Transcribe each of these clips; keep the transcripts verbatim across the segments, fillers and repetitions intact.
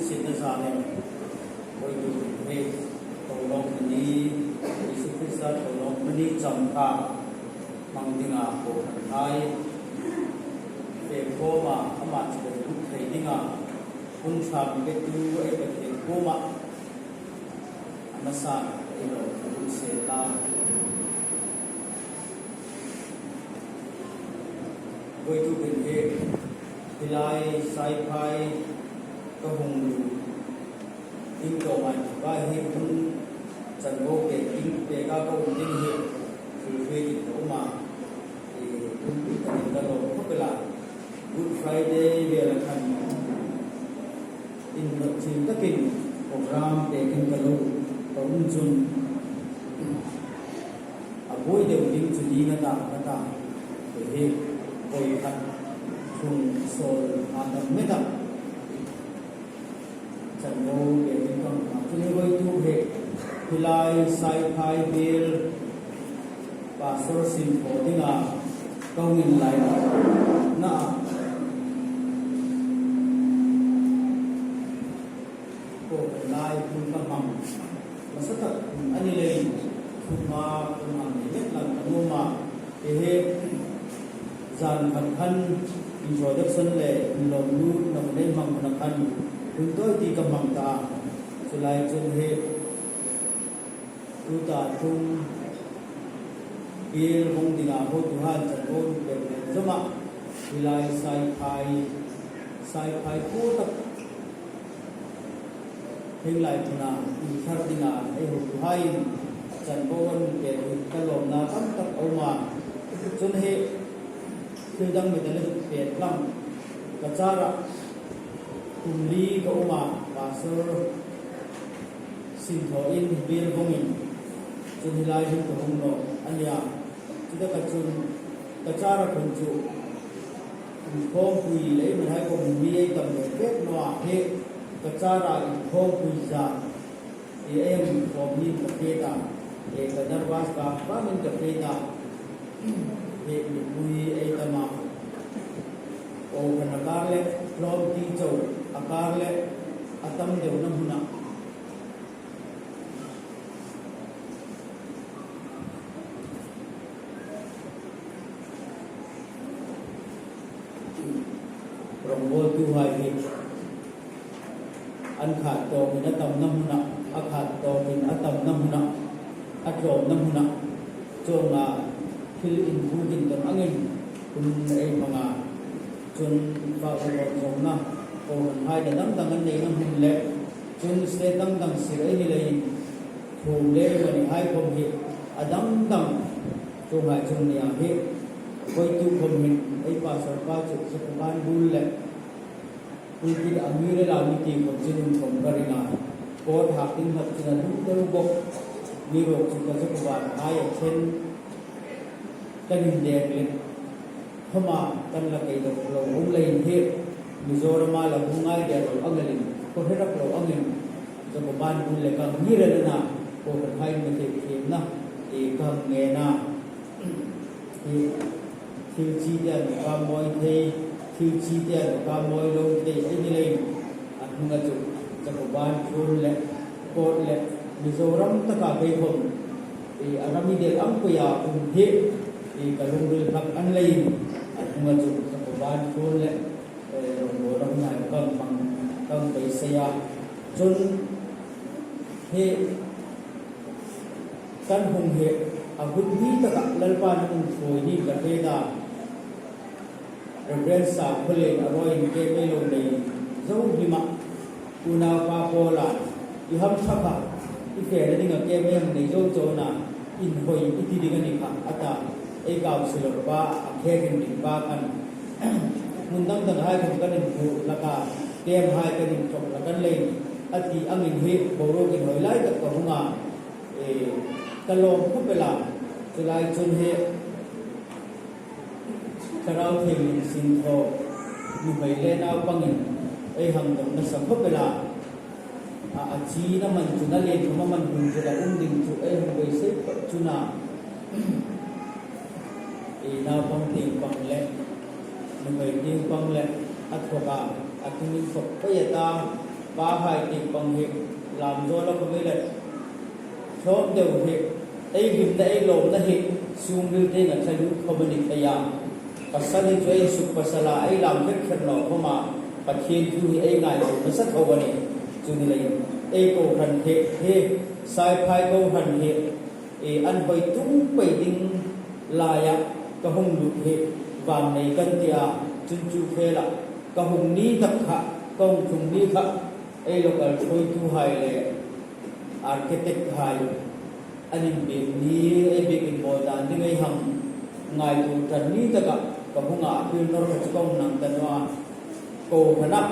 Sitna zanin, voituk hin hi, thawlawm ni, Isu Krista thawlawm ni chang kha hmang dinga kohranhai fe khawma, ama chibai lut thei dinga hun ṭha petu ei Pathien kuoma a hmasan ei lo lut sela. Voituk hin hi, hi lai Saiphai ka hung lut ding tawp a, hi hun chanvo pek ding, peka ka um ding hi, thil hriet ding ka um a, i, hun takin ka lawm khawp el a. Good Friday vela khan inhnawt chil takin program pekin ka lo, ka um chun, a buoi deu ding chu ni na ta, na ta, hi, voi khat thung sawl a tam met a. Chanvo pekin ka hung a, chun hi voituk hi, hi lai Saiphai biel Pastor sin thaw dinga ka hung inlainat a, kohran lai hun ka hmang nasa tak a ni leiin, thuma hun hmang ni met lang ka nuom a. Hi hi, zan khat khan introduction le inlawm lutna hun ei hmang hun a khan, hun tawi ti ka hmang ta a. Chu lai chun hi, tuta tum biel hmang dinga hotuhai chanvo pek le zoma, hi lai Saiphai, Saiphai phu tak, hi lai hmuna inthlar dinga ei hotuhaiin chanvo an pek hi ka lawmna tam tak a um a. Chun hi, thil dang mi ta le pek lang, ka chara kum li ka um a, Pastor sin thawin biel hmangin, chun hi lai hin ka hung nawk a nih a. Chu taka chun ka chara khun chu inkhawmpui le, i, mi hai khawm mi ei tam ve pek naw a, hi ka chara inkhawmpui zan, i, ei hang inkhawm ni ka hriet a, i, ka nervous vang vangin ka hriet a. Hi mipui ei tam a, kohran a kar le, tlawmte chau a kar le, a tam deuna hmuna rongbawltuhai hi an khat tawkin a tamna hmuna, a khat tawkin a tamna hmuna, a tlawmna hmuna, chuonga thil inbukin tawn angin hun ei hmang a. Chun fak le lawmzawngna kohranhai dang dang an neina hmun le, chun state dang dang sir ei ni leiin, thum le mani hai khawm hi a dang dang, chuonghai chun nia hi, voituk khawm hin ei pastor pa chu Jacoban bul le pulpit a mi rel a mi ti khawm chu nun khawm ka ring a, court hak ding hlak chun a lut deu bawk, mi ruok chu ka Jacobanhai a ṭhen, kan indek le, khawma kan la kei dawk lo um leiin hi, Mizorama la hung ngai der lo ang elin, khaw hre rak lo angin, Jacoban bul le ka mi rel a na, kohranhai mi thei thiemna, i, ka ngen a. Hi, thil chi te an ka mawi thei, thil chi te an ka mawi lo thei, ei ni leiin, a hnunga chu Jacoban ṭhuon le, court le, Mizoram taka kei khawm, i, a ram i del ang puia um hi, i, ka lungril hlak an leiin, a hnunga chu Jacoban ṭhuon le, e, rongbawlna hun hai ka hmang, ka hmang beisei a. Chun hi kan hung hi a hun ni taka Lalpan a hung thawi ni ka hriet a. Reverend Sakhuolien a rawiin ke mei lo nei zo hlima, unaupa Paula, i hamṭha kha, i fena dinga ke mei hang nei zo chawna, inhawi i ti ding a ni kha, a ta. Ei councillor pa, a khek inring pa khan, hmun dang dang hai khawm kan inhmu hlak a, camp hai kan inthawk hlak an lei, a ti angin hi boruok inhawi lai tak ka hung a, e, ka lawm khawp el a, chu lai chun hi Thlarau Thienghlim sin thaw, nuhmei le naupangin ei hang dawng nasa khawp el a, a, a china man chu, a lien khawma man hun chu la um ding chu ei hang beisei phawt chu a na. I, naupang tieng pang le, nuhmei tieng pang le, a thawk a, a tum inthawk pei a ta. Pahai tieng pang hi lam zo lo khawm ei la thlawm deu hi, ei hlimna ei lawmna hi sum bil tienga thlalut khawm a ni thei a. Pasal hi chu ei suk pasal a, ei lam vek kher naw khawma Pathien thu hi ei ngaituo nasa tho a nih. Chu ni leiin ei kohran hi, hi Saiphai kohran hi, e, an hoi tum pei ding laia ka hung lut hi vang nei kan ti a, chun chu khela ka hung ni tak kha, ka hung tlung ni kha, ei local thuoituhai le architect hai an inbiek ni, ei biekin bawl dan ding ei hang ngaituo ṭan ni taka ka hung a, pil nawr kha chu ka hung nang ta naw a, kohranah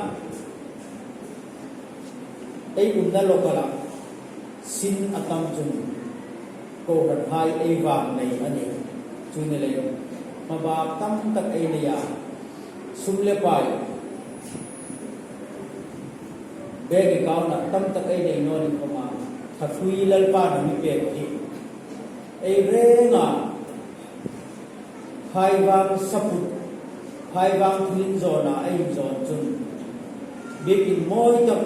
ei umna local-a sin a tam chun kohranhai ei vang nei a nih. Chu ni leiin hmabak tam tak ei nei a, sum le pai, bank account-a tam tak ei nei naw ni khawma, kha thui Lalpan a mi pek hi ei renga Phaivang saput, Phaivang thil inzawna ei inzawn chun, biekin mawi tak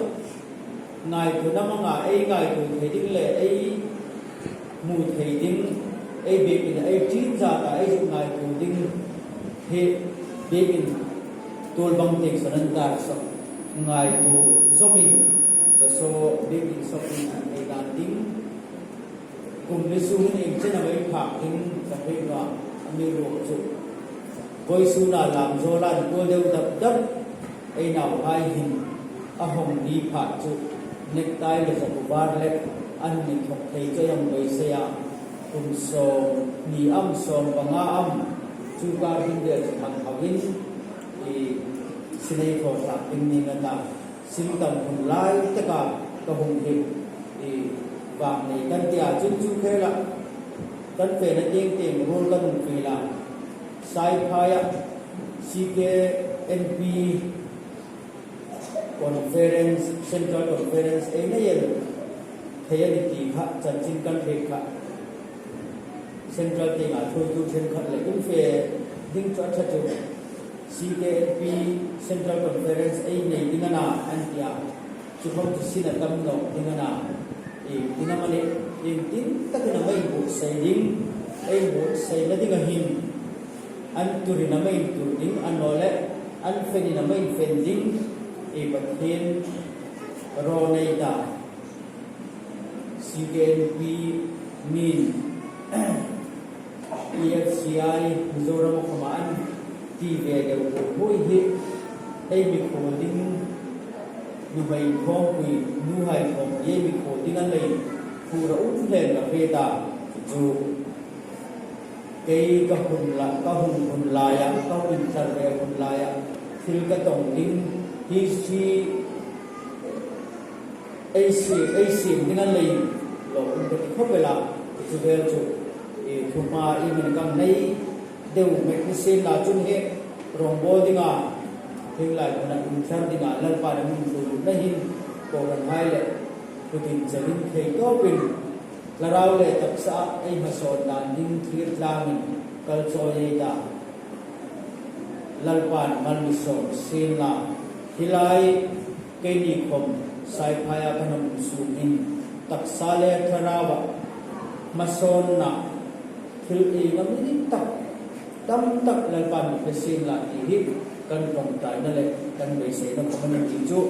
ngaituona hmanga ei ngaituo thei ding le ei hmu thei ding, ei biekin ei ṭin zata ei ngaituo ding hi biekin tuolbang tieng saw nan tar saw ngaituo zawmin saw saw biekin saw in an ei dan ding. Kum li sungin ieng chen am ei phak ding ka hriet naw a, amiruokchu vawisuna lam zawla an kuol deu dap dap ei nauhai hin a hawng ni pha chu necktie le zakuvar le an mi thawk thei chu ei hang beisei a, kum sawmhni am sawmpanga am chu kar hin vel chu hang hauin i sin ei thaw thlak ding ning a ta. Sin tam hun lai taka ka hung hi, i, vang nei kan ti a, chun chu khela kan fena tieng tieng ruol kan hung fiel a. Saiphaia C K N P conference, central conference ei nei el thei a ni ti kha chanchin kan hriet kha. Central tienga thuoitu ṭhenkhat le kan fe ding chu a ṭha chu. C K N P Central Conference ei nei ding a na, an ti a. Chu khawm chu sin a tam nawk ding a na. Iengtin am a nih, iengtin takin am ei buotsai ding, ei buotsaina dinga hin an turin am ei tur ding, annawleh an fenin am ei fen ding, ei Pathien rawn ei ta. C K N P min E F C I Mizoram khawma an ti ve deu hoi hi ei mikhuol ding, nuhmei inkhawmpui, nuhai inkhawmpui ei mikhuol ding an lei phur a um hle ka hriet a, chu kei ka hun la, ka hung hun laia, ka hung inthlar ve hun laia thil ka tawng ding, history ei siem, ei siem ding an lei lo um ka ti khawp el a, chu vel chu, e, thuhma iemani kan nei deu mek ni sienla chun hi rawngbawl dinga, hieng lai hmuna inthlar dinga Lalpan a mi tlunna hin kohranhai le kut inchel in thei tawpin thlarau le taksa ei hmasawn dan ding thlir tlangin kal chawi ei ta. Lalpan mal mi sawm sienla, hi lai keini khawm Saiphaia kan um sungin taksa le thlaraua hmasawnna thil ieng am ni tak, tam tak Lalpan mi fe sienla ti hi kan ṭawngṭaina le kan beiseina khawm a ni ti chu,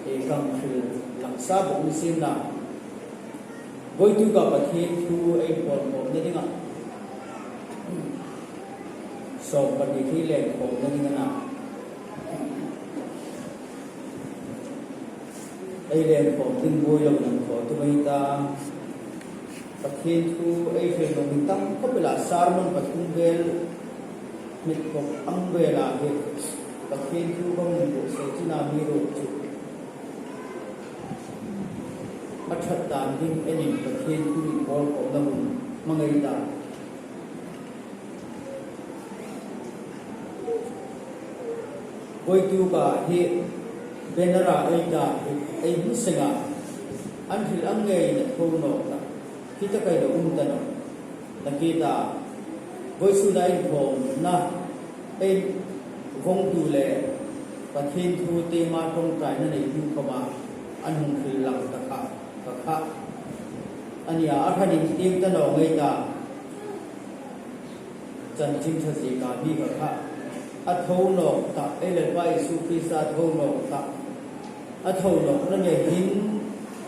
e, kan hril lang sa bawk ni sienla. Vawituk a Pathien thu ei pawlkhawmna dinga sawm pahni hi lengkhawmna ding a na. Ei lengkhawm ding buoi lo nang thaw tu mai ta. Pathien thu ei hril nung mi tam khawp el a, sermon pathum vel, mit khawp ang vel a hi Pathien thu ka hung buotsai china mi ruok chu a ṭhat dan ding enin Pathien thu inpawlkhawmna hun hmangai ta. Vawituk a hi banner a ei ta hi ei hmu seng a, an hril ang ngeiin a tho nawk ta, hi taka ei lo um ta nawh. Nakie ta, vawisuna inkhawmna ei vawngtu le Pathien thu tema ṭawngṭaina neitu khawma An hung hril lang ta kha, ka kha. A nia, a hran intieng ta naw ngei ta. Chanchin Ṭha zieka mi ka kha. A tho nawk ta, ei Lalpa Isu Krista tho nawk ta. A tho nawkna nge hin,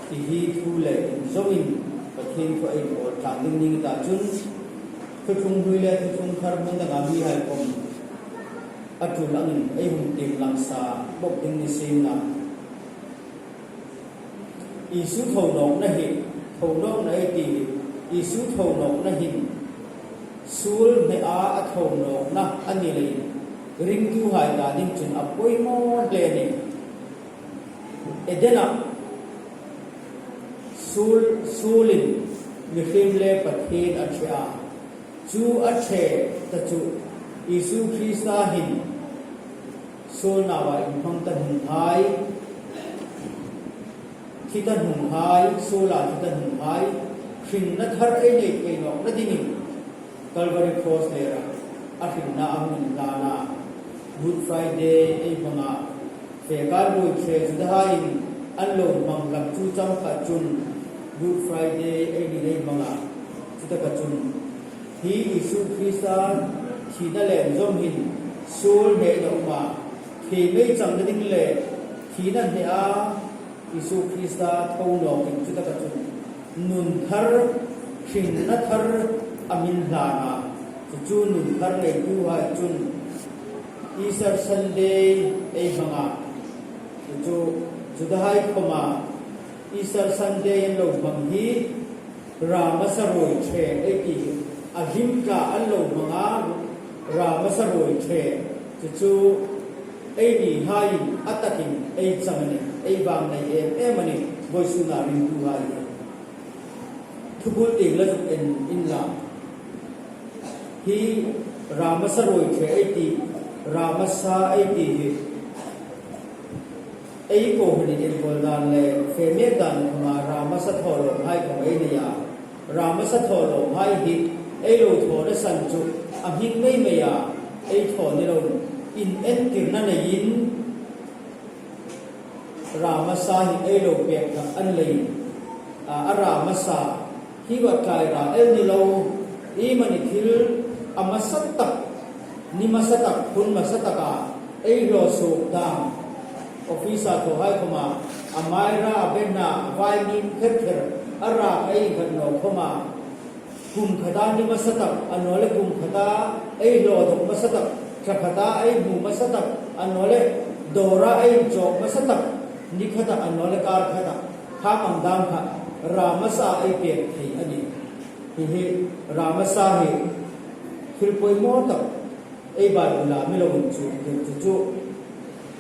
ti hi thu le inzawmin Pathien thu ei inkawl tlak ding ni ta chun, Thuthlung Hlui le Thuthlung Thar hmun danga mihai khom a tul angin ei hung tiem lang sa bawk ding ni sien la. Isu tho nawkna hi, tho nawkna ei ti hi, Isu tho nawkna hin, suol hne a, a tho nawkna a ni leiin, ringtuhai ta ding chun a poimaw hle a nih. Edena suol, suolin mihriem le Pathien a ṭhe a. Chu a ṭhe ta chu Isu Krista hin suol nawa inhmang ta hmunhai, thi ta hmunhai, suola thi ta hmunhai, hringna thar ei nei thei nawkna dingin Calvary Cross lera a hringna a hung inhlan a. Good Friday ei hmang a. Fe kar ruoi ṭhe Judahaiin an lo hmang hlak chu chang kha chun Good Friday ei ni ei hmang a. Chutaka chun hi Isu Krista thina le inzawm hin suol hnein a um a. Thei mei changna ding le thina hne a Isu Krista tho nawkin chutaka chun nun thar, hringna thar a mi inhlan a. Chu chu nun thar neituhai chun Easter Sunday ei hmang a. Chu chu Judahai khoma Easter Sunday an lo hmang hi Ramasa ruoi ṭhe ei ti hi a hlim tla an lo hmang a, Ramasa ruoi ṭhe. Chu chu ei nihaiin a takin ei chang a nih, ei vang nei em em a nih, vawisuna ringtuhai. Thubul tieng la zuk en inla. Hi Ramasa ruoi ṭhe ei ti, Ramasa ei ti hi. Ei kohranin inkawl dan le fe mek dan khoma Ramasa thawlawmhai khom ei nei a. Ramasa thawlawmhai hi ei lo thawna san chu a hming mei mei a, ei thaw ni lo, inentirna neiin Ramasa hi ei lo pek hlak a ni leiin, a, a Ramasa hi va tlai ra el ni lo, iemani thil a hmasa tak, ni hmasa tak, hun hmasa taka ei hlaw suok dam. Office-a thawhai khoma, a Myra, a Bena, a vai nim kher kher, a rak ei khat naw khoma, kum khata ni hmasa tak, a naw le kum khata ei hlaw dawk hmasa tak, thla khata ei hmu hmasa tak, a naw le dawra ei chawk hmasa tak, ni khata a naw le kar khata, kha mang dam kha, Ramasa ei pek thei a nih. Hi hi, Ramasa hi, thil poimaw tak, ei Bible-a mi lo inchuktir chu chu,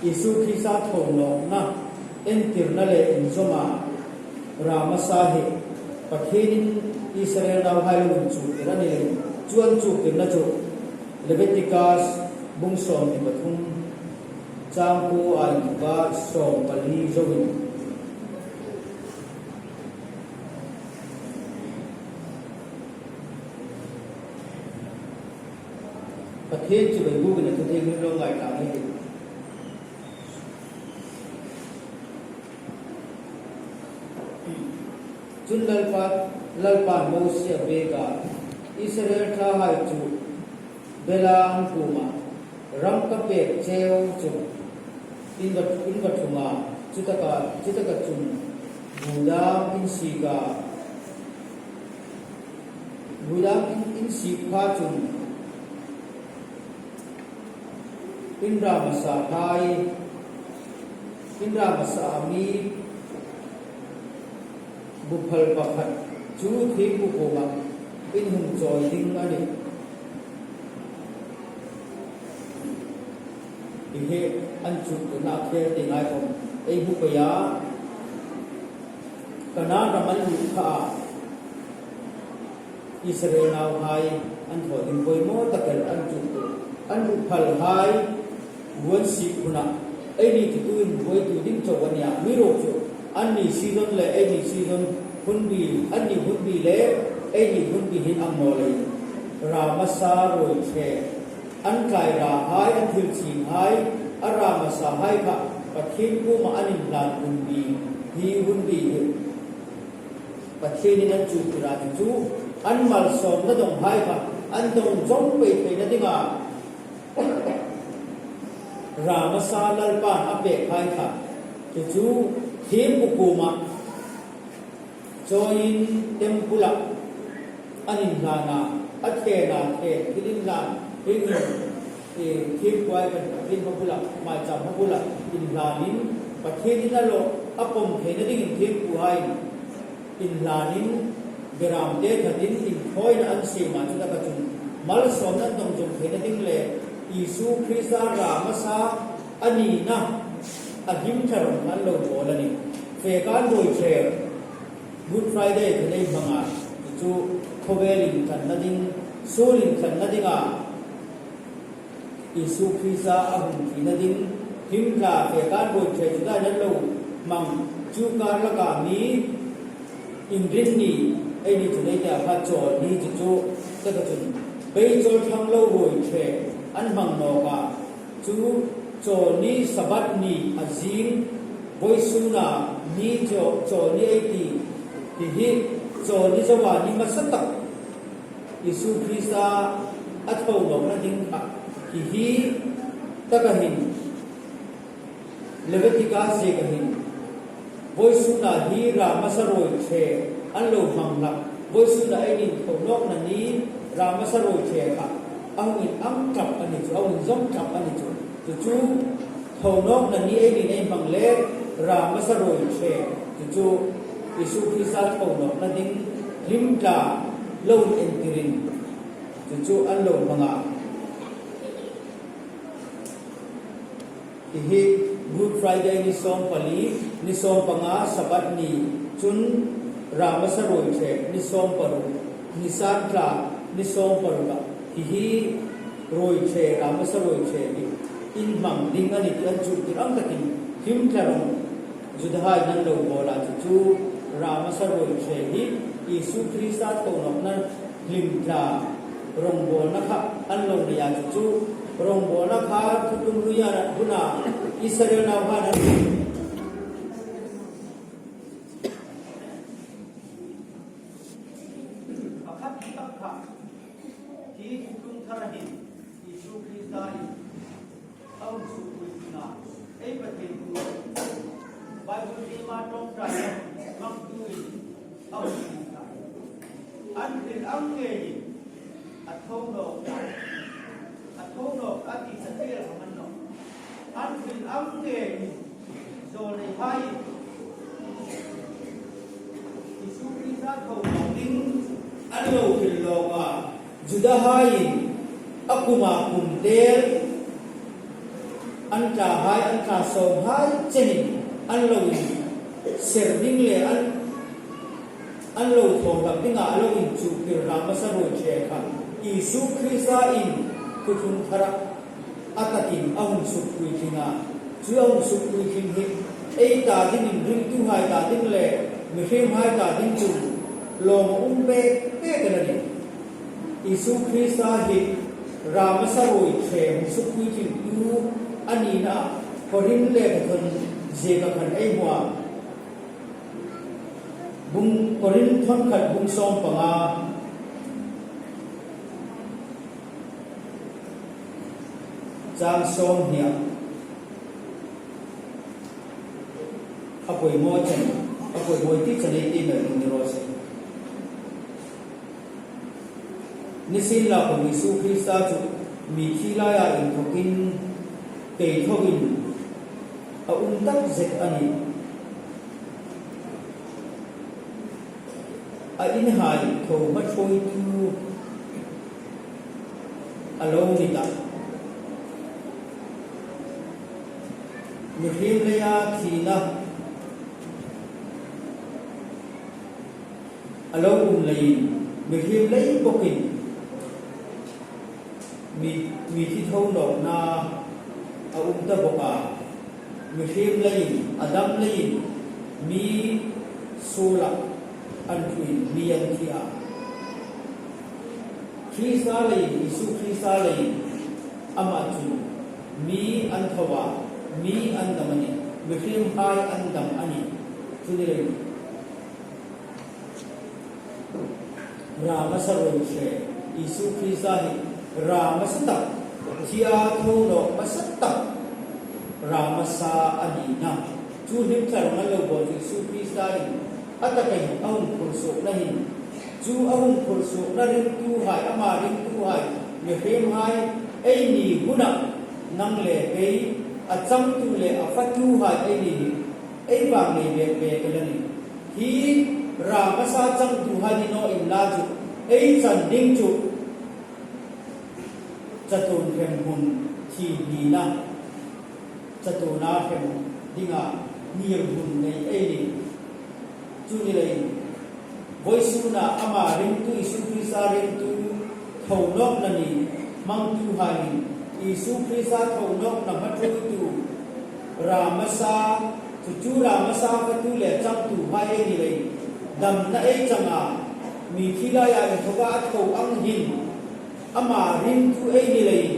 Isu Krista tho nawkna entirna le inzawma Ramasa hi Pathienin Israel nauhai lo inchuktir a ni leiin, chu an chuktirna chu Leviticus bung sawmhni pathum chang kuo a inthoka sawmpali zoin. Pathien chibai bukin a thu thienghlim lo ngai ta ngei ei tih. Chun Lalpa, Lalpan Mosie a pek a, Israel ṭhahai chu bela an kuoma, ram ka pek cheu chun in va, in va thung a, chutaka, chutaka chun bu dam in sik a, bu dam in, in sik pha chun in Ramasa hai, in Ramasa a mi bu phal pakhat chu thiempu kuoma in hung chawi ding a nih. Hi hi an chuktirna a khel tieng ei khom ei hmu pei a, Kanaan ram an lut kha a, Israel nauhai an thaw ding poimaw tak el an chuktir, an bu phalhai bu an sik huna, eini chu tuin buoitu ding chau a nih a, amiruokchu anni season le eini season hunbi, anni hunbi le eini hunbi hi an naw leiin Ramasa ruoi ṭhe, an tlai rahai, an thil chinghai, a Ramasa hai kha Pathien kuoma an inhlan hunbi Hi hun bi hi Pathienin an chuktir a, chu an malsawmna dawnghai kha an dawng zawng pei theina dinga ramasa Lalpan a pek hai kha, chu chu thiempu kuoma chawiin temple-a an inhlan a, a thena then thil inhlan, heng hin, eh, thiempu ai kan Pathien hma bula, maicham hma bula inhlanin Pathienin a lo, a pawm theina dingin thiempuhai inhlanin beramte thatin inthawina an siem a, chutaka chun malsawmna an dawng zawng theina ding le Isu Krista ramasa a nina a hlim thla rawng an lo bawl a nih. Fe kan ruoi ṭhe Good Friday kha ei hmang a, chu khawvel intlanna ding, suol intlanna dinga Isu Krista a hung thina ding hlim thla fe kan ruoi ṭhe chu dan an lo hmang, chu kar laka mi Inrinni, eini chun ei tia kha Chawlni chu chu, taka chun Beichawlthang lo ruoi ṭhe an hmang nawk a, chu Chawlni Sabbath ni a zing, vawisuna ni Chaw-, Chawlni ei ti, hi hi Chawlni zoa ni hmasa tak Isu Krista a tho nawkna ding kha, hi hi taka hin Leviticus zieka hin vawisuna hi ramasa ruoi ṭhe an lo hmang hlak, vawisuna eini tho nawkna ni ramasa ruoi ṭhe kha a hung inang ṭap a ni chu, a hung zawng ṭap a ni chu. Chu chu tho nawkna ni eini ei hmang le ramasa ruoi ṭhe, chu chu Isu Krista tho nawkna ding hlim thla lo inentirna chu chu an lo hmang a. Hi hi Good Friday ni sawm pali, ni sawm panga Sabbath ni, chun ramasa ruoi ṭhe ni sawm paruk, Nisan thla ni sawm paruk a, hi hi ruoi ṭhe, ramasa ruoi ṭhe hi inhmang ding a nih ti an chuktir ang takin hlim thla rawng Judahai an lo bawl a, chu chu ramasa ruoi ṭhe hi Isu Krista tho nawkna hlim thla rawngbawlna kha an lo nei a, chu chu rawngbawlna kha Thutlung Hlui huna Israel nauhai an pakhat tak kha hi Thutlung Thara hin Isu Krista hi a hung sukpui ding a, ei Pathien thu Bible ṭiema ṭawngṭaina hmangtuin a hung sukpui a. An hril ang ngeiin a tho nawk, a tho nawk a ti sa tel hang an nawh. An hril ang ngeiin zawlneihai Isu Krista tho nawk ding an lo hril lawk a, Judahaiin a kuma kum tel an tlahai, an tla sawnghai chenin an lo inser ding le an, an lo thaw hlak dinga a lo inchuktir ramasa ruoi ṭhe kha Isu Krista in Thutlung Thara a takin a hung sukpui ding a, chu a hung sukpui ding hi ei ta dingin, ringtuhai ta ding le mihriemhai ta ding chun lawm a um pek pek a nih. Isu Krista hi ramasa ruoi ṭhe hung sukpui dingtu a nina Korinth lekhathawn zieka khan ei hmu a. Bung, Korinth thawn khat bung sawm panga, chang sawm hnia. A poimaw chen, a poimaw ti chen ei ti mai ni raw se. Nisienlakhawm Isu Krista chu mithi laia inthawkin kei thaw in a um tak zet a nih. A inhai tho hma ṭhuoitu a lo ni tah. Mihriem leia thina a lo um leiin, mihriem lei bawkin mi, mithi tho nawkna a um ta bawk a, mihriem leiin, Adam leiin mi suolah an ṭhuin mi an thi a. Krista leiin, Isu Krista leiin ama chun mi an tho a, mi an dam a nih, mihriemhai an dam a nih. Chu ni leiin, ra hmasa ruoi che, Isu Krista hi ra hmasa tak, thi a tho nawk hmasa tak ra hmasa a ni nawh. Chu hlim thar ngal lo bo chu Isu Krista hi a taka hin a hung phur suokna hin, chu a hung phur suokna ringtuhai, ama ringtuhai, mihriemhai ei ni huna nang le kei, a changtu le a fatuhai ei ni hi ei vang nei bek bek el a nih. Hi ra hmasa changtuhai ni naw inla chu, ei chan ding chu chatuon hrem hun thim ni nawh, chatuona hrem dinga ngir hun nei ei nih. Chu ni leiin, vawisuna ama ringtu, Isu Krista ringtu tho nawkna ni hmangtuhai hin, Isu Krista tho nawkna hmatuoitu ra hmasa, chu chu ra hmasa fatu le changtuhai ei ni leiin, damna ei chang a, mithi laia inthawka a tho ang hin, ama ringtu ei ni leiin,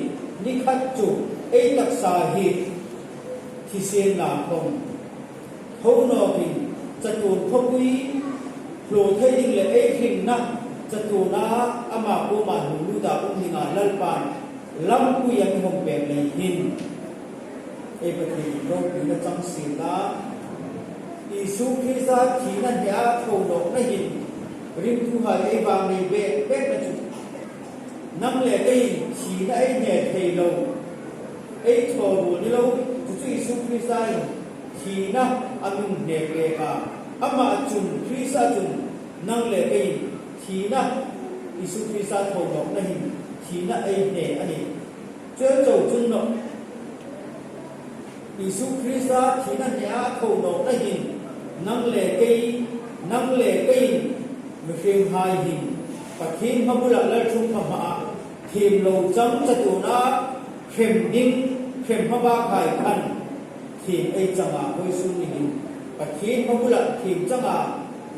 ni khat chu ei taksa hi thisen la khom tho nawkin, chatuon khawpui hlaw thei ding le ei hringna chatuona ama kuoma hung luta um dinga Lalpan lampui a mi hawng pek lei hin, ei Pathien ropuina chang sien la. Isu Krista thina hne a tho nawkna hin ringtuhai ei vang nei bek bek na chu, nang le keiin thina ei hne thei lo, ei thaw ruol ni lo, chu chu Isu Krista in thina a mi hne pek a. Ama chun, Krista chun, nang le keiin thina, Isu Krista tho nawkna hin thina ei hne a nih. Chu chau chun nawh, Isu Krista thina hne a tho nawkna hin, nang le kei, nang le keiin, mihriemhai hin, Pathien hmabula lalṭhungpha hmaa thiem lo chang chatuona hrem ding, hrem hmabakhai khan thiem ei chang a, vawisun ni hin Pathien hmabula thiem changa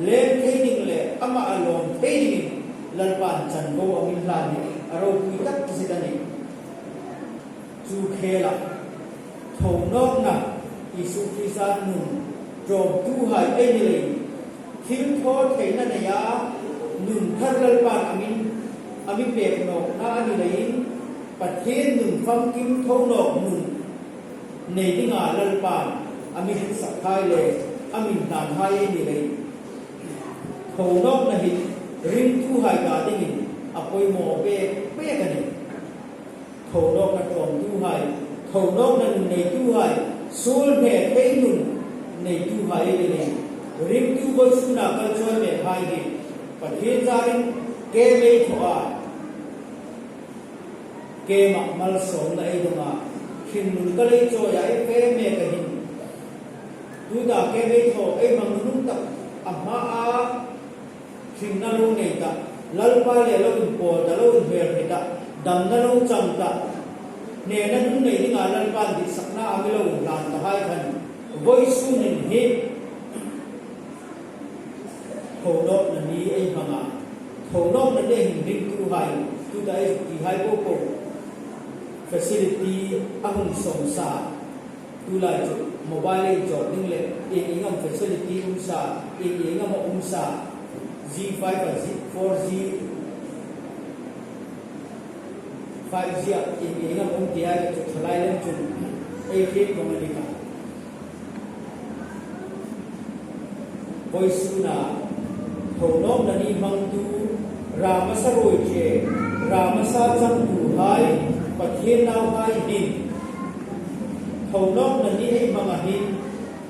leng thei ding le ama a lawm thei dingin Lalpan chanvo a mi hlan hi a ropui tak zet a nih. Chu khela tho nawkna, Isu Krista nun ṭawmtuhai ei ni leiin, thil thaw theina neia nun thar Lalpan a mi, a mi pek nawkna a ni leiin, Pathien nun famkim tho nawk nun nei dinga Lalpan a mi hetsak hai le a mi hlan hai ei ni leiin, tho nawkna hi ringtuhai ta dingin a poimaw bek bek a nih. Tho nawkna ṭawmtuhai, tho nawkna nun neituhai, suol hne thei nun neituhai ei ni leiin, ringtu vawisuna kal chawi mek hai hi Pathien zarin kem ei thaw a, kema malsawmna ei dong a, hringnun kal ei chawi a, ei fe mek a hin, tuta kem ei thaw, ei hmang nunung tak a hmaa hringna lo nei ta, Lalpa le lo inpawl ta, lo inhmel hre ta, damna lo chang ta, hnena nun nei dinga Lalpan ditsakna a mi lo hlan ta hai khan, vawisunin hi tho nawkna ni ei hmang a, tho nawkna ni hin ringtuhai, tuta ei ti hai po po, facility a hung sawm sa, tulai chu mobile ei chawk ding le, ieng ieng am facility um sa, ieng ieng am a um sa, G five a, G four G, five G a, ieng ieng am um ti hai chu thalai lem chun ei hriet vong a ni kha. Vawisuna tho nawkna ni hmangtu, ra hmasa ruoi che, ra hmasa changtuhai, Pathien nauhai hin, tho nawkna ni ei hmang a hin,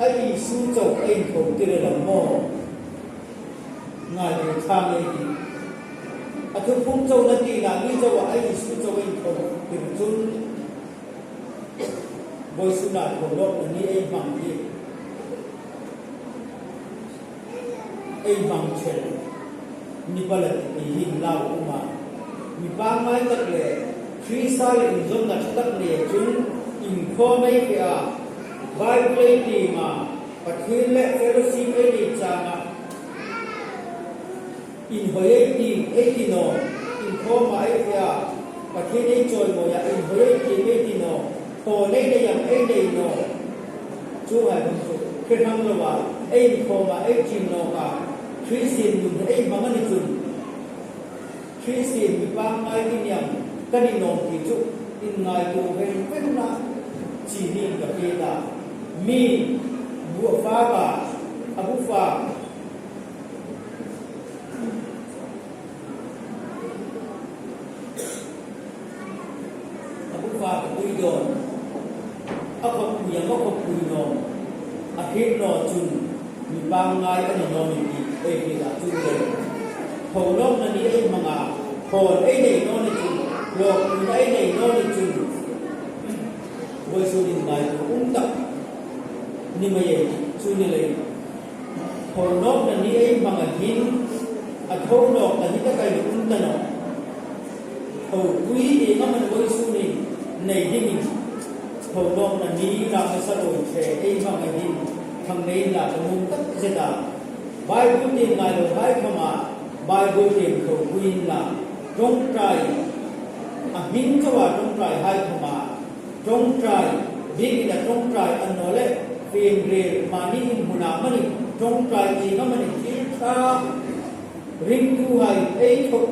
a Isu chau ei tho tir el am maw? Ngai ve thang ei tih. A thuphung chau na tina mi chau a, a Isu chau ei tho tir chun, vawisuna tho nawkna ni ei hmang hi ei hmang chen ni pala ti hi lau um a. Mi pangngai tak le Krista le inzawmna ṭha tak nei chun inkhawm ei fe a, Bible ei tiem a, Pathien le fellowship ei nei chang a, inhawi ei ti, ei ti naw, inkhawma ei fe a, Pathien ei chawimawi a, inhawi ei ti, ei ti naw, thaw nei nei ang ei nei naw. Chuonghai khom chu hre hrang lo a, Ei inkhawma ei ṭin nawk a, Kristien nun ei hmang a ni chun, Kristien mi pangngai i ni am ka ni nawm ti chu inngaituo veng veng la, chi ning ka hriet a. Mi bu a fak a, a bu fak. A bu fak a pui dawn. A khawpui am a khawpui naw am a hriet naw chun mi pangngai a ni naw ni ti ei hriet a, chu le. Tho nawkna ni ei hmang a, thaw ei nei naw ni chun, lawmpuina ei nei naw ni chun, vawisun inngaituo um tak ni mei ei, chu ni leiin. Tho nawkna ni ei hmang a hin, a tho nawkna hi taka ei um ta nawh. Thopui ieng am a ni vawisun nei dingin, tho nawkna ni la ka sa lo che ei hmang a hin, khang nei la ka nuom tak zet a. Bible tieng ngai lo hai khawma, Bible tieng thopui inla, ṭawngṭai, a hming chauha ṭawngṭai hai khawma, ṭawngṭai, biekin a ṭawngṭai annawleh, fienriel mani inhmuna amanih, ṭawngṭai ieng amanih, thil ṭha, ringtuhai, ei thaw,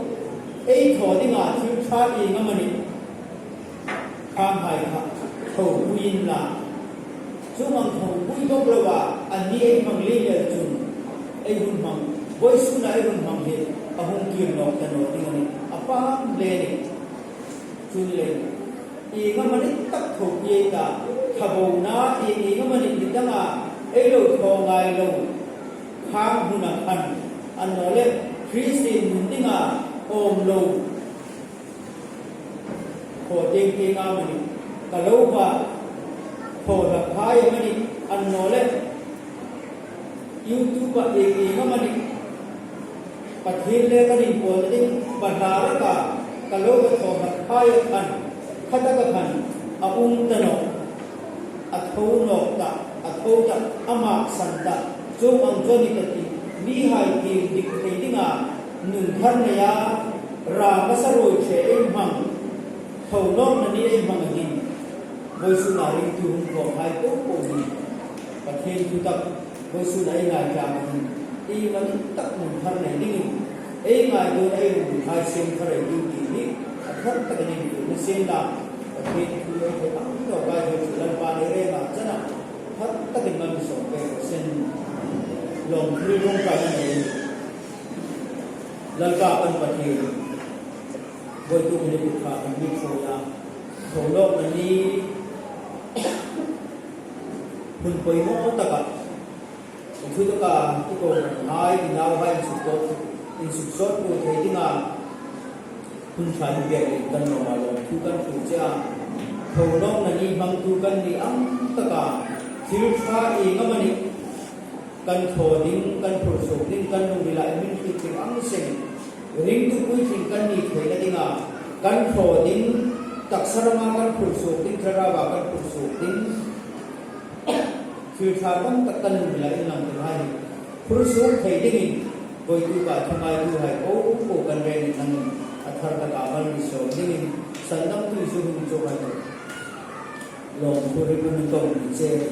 ei thaw dinga thil ṭha ieng amanih, khanghai kha, thopui inla. Chuong ang thopui bawk loa, a ni ei hmang lem el chun, ei hun hmang, vawisuna ei hun hmang hi, a hung kir nawk ta naw ding a nih, a pang hle a nih. Chu ni leiin, ieng amanih tak thopui ei ta, thabona, ieng ieng amanih ni danga, ei lo thaw ngai lo, khang huna khan, annawleh, Kristien nun dinga, awm lo, thaw tieng tieng amanih, ka lo va, thaw hlak hai amanih, annawleh, YouTube-a ieng ieng amanih, Pathien le kan inpawlna ding, pa hla raka, ka lo va thaw hlak hai a khan, khataka khan, a um ta nawh, a tho nawk ta, a tho ta, a maksan ta, chuong ang chu a ni ta ti, mihai tiem dik thei dinga, nun thar neia, ram a sa ruoi che ei hmang, tho nawkna ni ei hmang a hin, vawisuna ringtu hung khawm hai po po hi, Pathien thu tak, vawisuna ei ngai tlang a hin, ei man tak nun thar nei dingin, ei ngaituona ei hung hai siem thar ei ding ti hi, a thar takin ei hung na sien la, Pathien thu ei thei ang deu lai thei chu Lalpan ei renga chana, thar takin man sawm pek sien, lawm thil rawng ka nei. Lalpa kan Pathien, vawituk ni kut kha kan mi thaw a, tho nawkna ni, hun poimaw taka, thu taka, tu ko hai, i nauhai insuksawt, insuksawt po thei dinga, hun ṭha ni biak in kan lawm a lawm, thu kan thu che a, tho nawkna ni hmangtu kan ni ang taka, thil ṭha ieng amanih, kan thaw ding, kan phur suok ding, kan lungrila ei min hriet ding ang seng, ringtu puitling kan ni theina dinga, kan thaw ding, taksa rama kan phur suok ding, thlarauva kan phur suok ding, thil ṭha tam tak kan lungrila inlang tir hai hi phur suok thei dingin, vawituk a thu ngaituhai po po kan rengin nangin a thar taka mal mi sawm dingin, sandamtu Isu hmingin chawk hai. Lawmthu hril min kawng ni che ni.